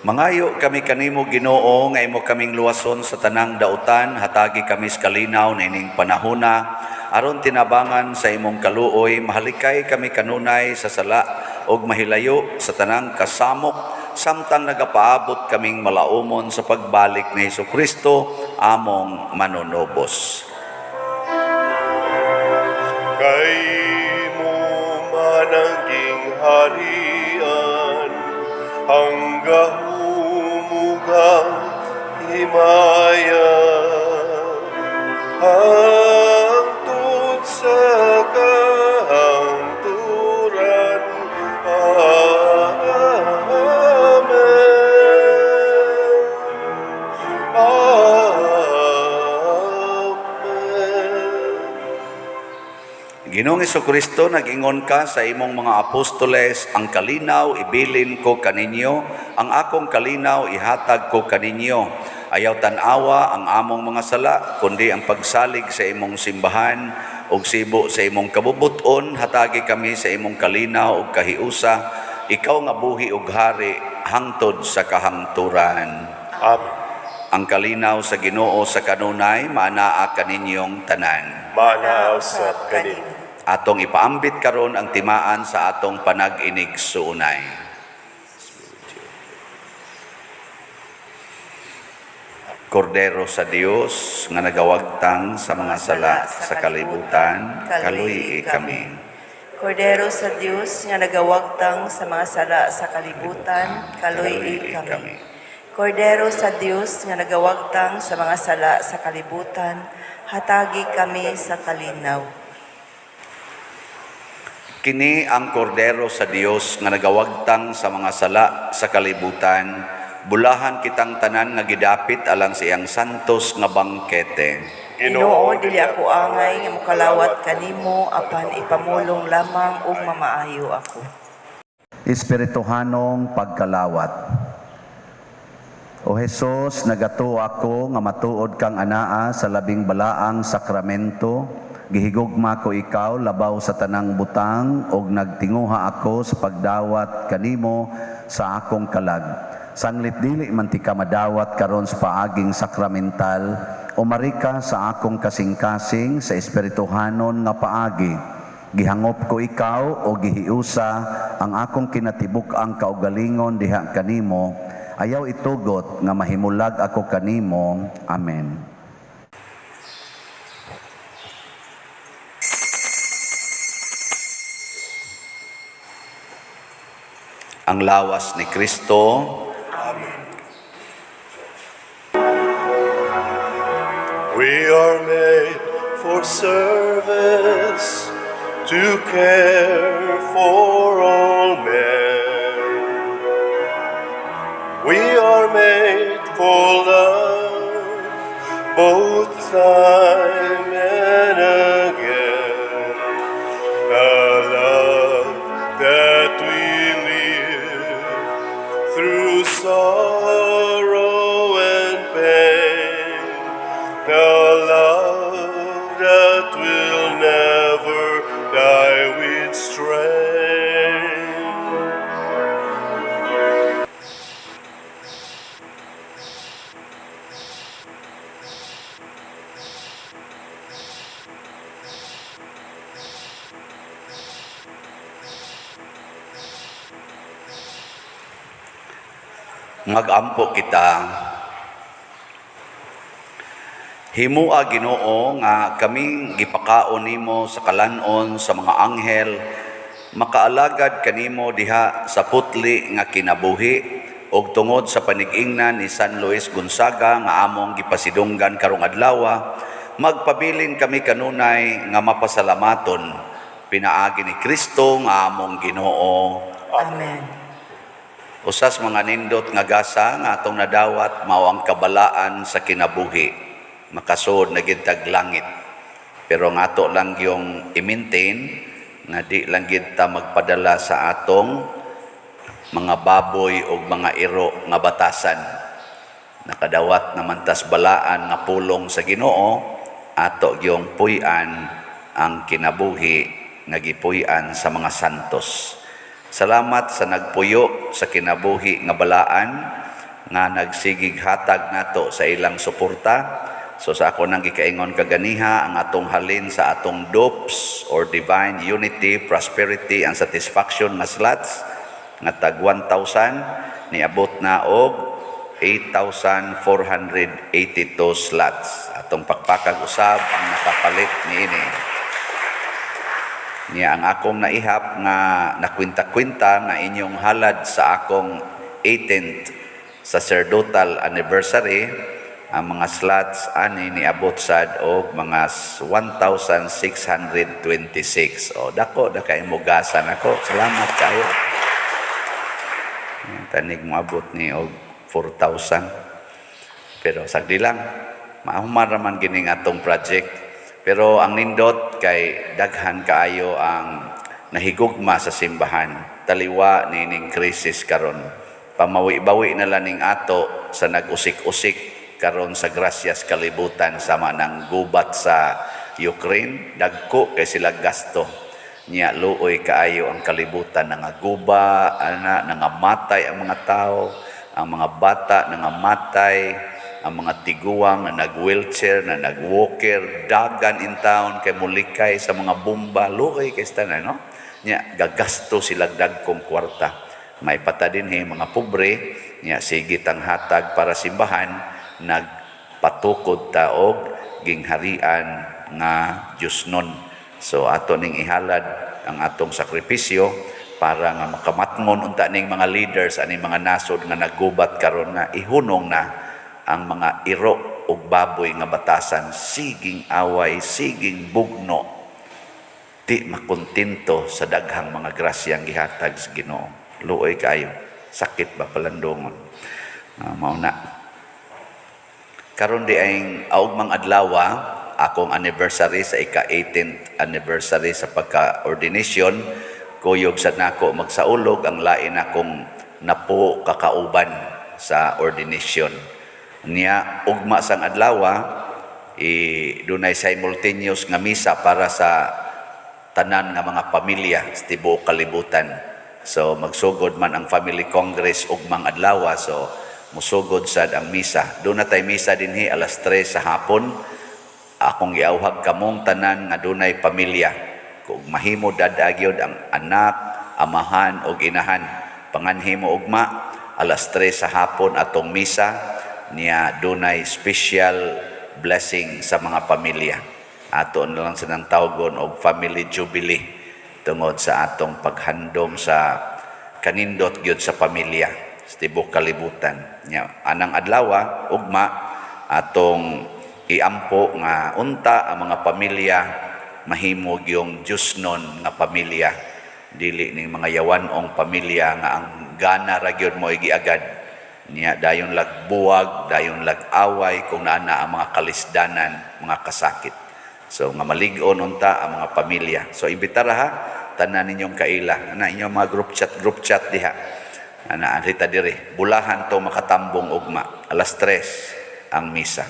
S2: Mangayo kami kanimo, Ginoo, nga imo kaming luwason sa tanang dautan, hatagi kami sa kalinaw niining panahona aron tinabangan sa imong kaluoy mahalikay kami kanunay sa sala ug mahilayo sa tanang kasamok samtang nagapaabot kaming malaumon sa pagbalik ni Hesukristo among manunubos.
S1: Kay imo man ang gingharian, ang gahom ug ang himaya, hangtod sa kahangturan. Amen. Amen.
S2: Ginoong Kristo, nag-ingon ka sa imong mga apostoles, "Ang kalinaw ibilin ko kaninyo, ang akong kalinaw ihatag ko kaninyo. Ayaw tan-awa ang among mga sala, kundi ang pagsalig sa imong simbahan ug sibo sa imong kabubuton, hatagi kami sa imong kalinaw ug kahiusa, ikaw nga buhi ug hari hangtod sa kahangturan."
S1: Amen.
S2: Ang kalinaw sa Ginoo sa kanunay maanaa kaninyong tanan.
S1: Maanaa usab kanimo.
S2: Atong ipaambit karon ang timaan sa atong panag-inigsuonay. Kordero sa Dios nga nagawagtang sa mga sala sa kalibutan, kaluy-i kami.
S4: Kordero sa Dios nga nagawagtang sa mga sala sa kalibutan, kaluy-i kami. Kordero sa Dios nga nagawagtang sa mga sala sa kalibutan, hatagi kami sa kalinaw.
S2: Kini ang kordero sa Dios nga nagawagtang sa mga sala sa kalibutan. Bulahan kitang tanan nga gidapit alang sa iyang santos nga bangkete.
S4: Ginoo, dili ako angay nga mokalawat kanimo apan ipamulong lamang ug mamaayo ako.
S2: Espirituhanong pagkalawat. O Hesus, nagatuo ako nga matuod kang anaa sa labing balaang sakramento. Gihigugma ko ikaw labaw sa tanang butang ug nagtinguha ako sa pagdawat kanimo sa akong kalag. Sanglit dili man tika madawat karon sa paaging sakramental, umari ka sa akong kasing-kasing sa espirituhanon nga paagi. Gihangop ko ikaw o gihiusa ang akong kinatibuk-ang kaugalingon diha kanimo. Ayaw itugot nga mahimulag ako kanimo. Amen. Ang lawas ni Kristo.
S1: We are made for service, to care for all men. We are made for love, both time and again. A love that we live through sorrow and pain. The love that will never die with strain.
S2: Magampo kita. Himua, Ginoo, nga kaming gipakaon nimo sa kalan-on sa mga anghel makaalagad kanimo diha sa putli nga kinabuhi ug tungod sa panig-ingnan ni San Luis Gonzaga nga among gipasidunggan karong adlaw, magpabilin kami kanunay nga mapasalamaton pinaagi ni Kristo nga among Ginoo.
S4: Amen.
S2: Usas mga nindot nga gasa nga atong nadawat mao ang kabalaan sa kinabuhi. Makasuod na gid tag langit. Pero ang ato lang yung i-maintain nga di lang gid ta magpadala sa atong mga baboy o mga iro nga batasan. Nakadawat naman tas balaan nga pulong sa Ginoo, ato gyung puy-an. ang kinabuhi nga gipuy-an sa mga santos. Salamat sa nagpuyo sa kinabuhi nga balaan nga nagsigig hatag nato sa ilang suporta. So sa ako nang gikaingon kaganiha, ang atong halin sa atong DUPS or Divine Unity, Prosperity and Satisfaction nga slots nga tag 1,000, niabot na og 8,482 slots. Atong pakpakag usab ang nakapalit niini. Niya ang akong naihap nga nakwinta-kwinta nga inyong halad sa akong 18th sacerdotal anniversary, ang mga slots ani niabot sad og mga 1,626. O dako da kay mugasan ako. Salamat kayo. Tanig moabot ni og 4,000. Pero sagdi lang, mahuman raman gining atong project. Pero ang nindot kay daghan kaayo ang nahigugma sa simbahan. Taliwa nining krisis karon. Pamawi-bawi na lang ning ato sa nag-usik-usik karon sa grasyas kalibutan sama ng gubat sa Ukraine, dagko kay sila gasto. Nya luoy kaayo ang kalibutan, nangaguba ana, nangamatay ang mga tao, ang mga bata nangamatay, ang mga tiguang na nag-wheelchair, na nag-walker, dagan in town kay mulikay sa mga bomba. Luoy kay tanan, no? Nya gagasto sila dagkong kwarta. May pata dinhi mga pobre. Nya sige tang hatag para simbahan, nagpatukod ta og gingharian nga Diyosnon. So ato ning ihalad ang atong sakripisyo para nga makamatngon unta ning mga leaders ani mga nasod nga naggubat karon nga ihunong na ang mga iro ug baboy nga batasan. Siging away, siging bugno, di makontento sa daghang mga grasyang gihatag sa Ginoo. Luoy kayo, sakit ba palandongon. Mao na. Karon di ay augmang adlaw akong anniversary, sa ika-18th anniversary sa pagka-ordination. Kuyog sa nako magsaulog ang lain akong napo kakauban sa ordination. Niya ugma sang adlaw i dunay simultaneous nga misa para sa tanan nga mga pamilya sa tibuok kalibutan. So magsugod man ang Family Congress ugmang adlaw, so musugod sad ang misa. Duna tay misa dinhi alas 3 sa hapon. Akong giawhag kamong tanan nga dunay pamilya. Kung mahimo, dad-a gyud ang anak, amahan og inahan. Panganhi mo ugma alas 3 sa hapon atong misa, niya dunay special blessing sa mga pamilya. Ato na lang sa nang tawgon og Family Jubilee tungod sa atong paghandom sa kanindot gyud sa pamilya sa tibuok kalibutan. Nya anang adlaw ugma atong iampo nga unta ang mga pamilya mahimo yung Diyosnon nga pamilya, dili ning mga yawanong pamilya nga ang gana ra gyud mo giagad, niya dayon lagbuwag, dayon lag-away kung naa na ang mga kalisdanan, mga kasakit. So nga malig-on unta ang mga pamilya. So imbitara ha tanan ninyong kaila ana, inyong mga group chat, group chat diha ana, anrita diri. Bulahan to makatambong ugma, alas 3 ang misa.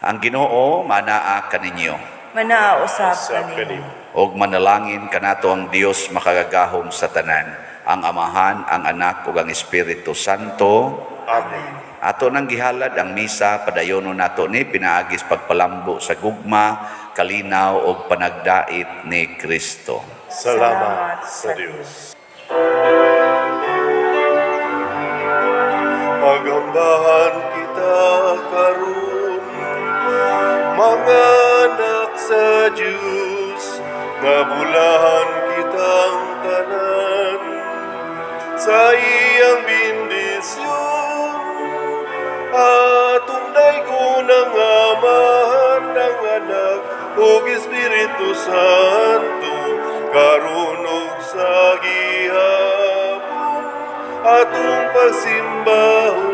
S2: Ang Ginoo manaa kaninyo.
S4: Manaa usab
S1: Usab
S4: kanimo.
S1: kanimo.
S2: Og manalangin kanato ang Dios makagagahom sa tanan, ang Amahan, ang Anak ug ang Espiritu Santo.
S1: Amen.
S2: Ato nang gihalad ang misa, padayono nato ni pinaagis pagpalambo sa gugma, kalinaw ug panagdait ni Kristo.
S1: Salamat sa Dios. Magambahan kita karon, mga anak sa Diyos, nga bulahan kitang tanan sa iyang bendisyon. Atong daygon ang Amahan, ang Anak, ug Espiritu Santo, karon ug sa gihapon, atong pagsimbahon.